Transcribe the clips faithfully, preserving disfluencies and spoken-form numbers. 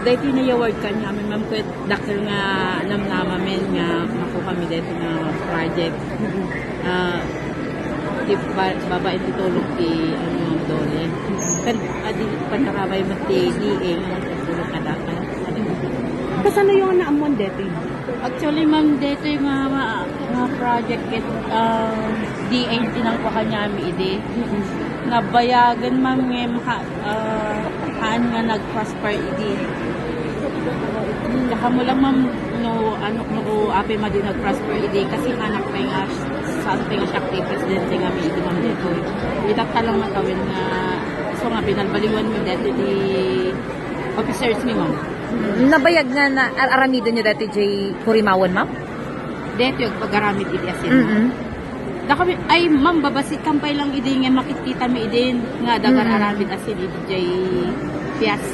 Daytoy nga award kaniamin, ma'am, ket dakkel nga namnamamin nga makuha kami daytoy nga project. Ah, ti ba-, babaen ti tulong ti, ano, Ma'am Dole. Ken adi, panarabay met ti D A nga tulong kadakami. Kasano yung naamuan daytoy? Actually, ma'am, daytoy nga, nga, nga project ket, ah, D A ti nangkua kaniami idi. Nabayagen, ma'am, ngem ha-, ah, haan nga nag-prosper idi. Kamo lang, ma'am, no, ano, no, apay madi nag-prosper idi, kasi anak pay nga, saan pay nga siya active presidente nga may idi, ma'am, daytoy. Itatta lang nga tawen nga, so nga, binalbaliwan mi daytoy di officers mi, ma'am. Nabayag nga na ar-, aramiden niyo daytoy jay Kurimawan, ma'am? Daytoy agpagaramid iti asin, ma'am. Mm-mm. Dakami, ay, ma'am, babasi kampay lang idi nga makitkita mi idin nga dagar-aramid asin idi jay Pias.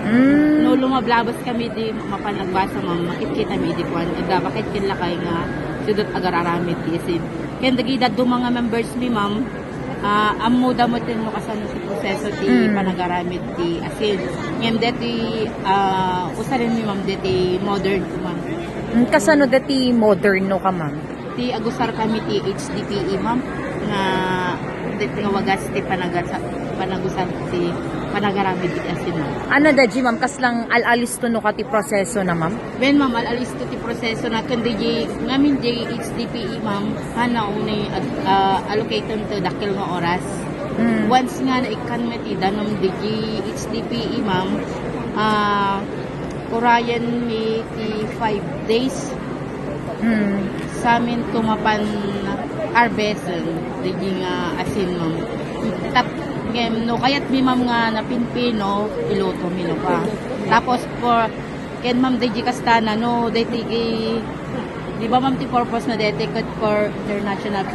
Mm. No lumablabas kami idi mapan agbasa, ma'am, makitkita mi idi kuan. Adda, bakit ken lakay nga sudot agar-aramid ti asin. Ken dagiti dadduma nga members mi, ma'am, ah, ammoda met no kasano ti proseso ti Mm. panagaramid ti asin. Ngem deti, ah, usaren mi, ma'am, deti modern, ma'am. Mm, kasano deti modern no ka, ma'am? Ti agusar kami ti H D P E, ma'am, nga, nga wagas ti panagas-, panagusar ti panagaramid ti asin, ma'am. Ano da, G, ma'am? Kaslang al-alisto no ka ti proseso na, ma'am? Wen, ma'am, al-alisto ti proseso na ken di ngamin di H D P E, ma'am, hana unay ad-, ah, allocated to dakkel nga oras. Mm. Once nga naikkan met ti danum di H D P E, ma'am, ah, urayen mi ti five days. Mm. Samin to mapan harvesten, di nga asin, ma'am. Tap-, ngem, no kayat mi, ma'am, nga napinpino, iluto mi no ka. Tapos, for, ken, ma'am, di kastana, no, deti, di ba, ma'am, ti purpose na deti, ket for international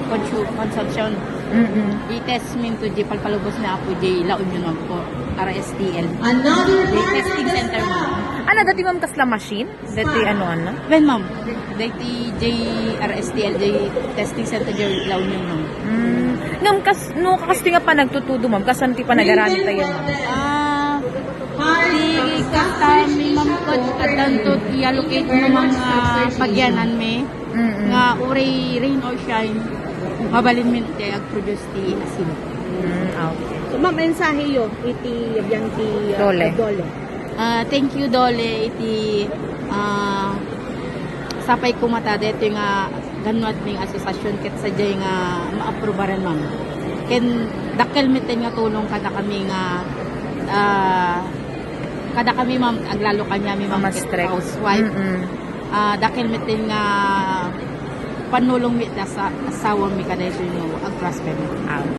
consu-, consumption. Mm-mm. I-test mi to, di palpalubos na apo, di La Union, ma'am, po, R S T L. Another Di testing center, ma'am. Ano, dati, ma'am, kasla machine? Dati ano, ano? Wen, ma'am. Dati J R S T L J testing center, J La Union, ma'am. Mm. Ngam kas-, no, kastoy nga panagtutudo, ma'am, kasano ti panagaramid tayo, ma'am? Ah, di kasta mi, ma'am, ket addanto ti allocate nga mga pagyanan mi, Mm-mm. nga uray rain or shine, mabalin mi ti ag-produce ti asin. Mm, ah, okay. So, ma'am, mensahe yo iti biang ti, ah, Dole. Dole. Ah, thank you, Dole, iti, ah, sapay koma ta daytoy nga gannuat mi nga asosasyon ket sadiay nga maaprubaran, ma'am. Ken dakkel metten nga tulong kada kami nga, ah, kada kami, ma'am, aglalo kaniami, ma'am, Mas ket strict. Housewife. Mm-mm. Ah, dakkel metten nga panulong mi ta sa asawam mi kadaytoy no agprosper mi. Ah,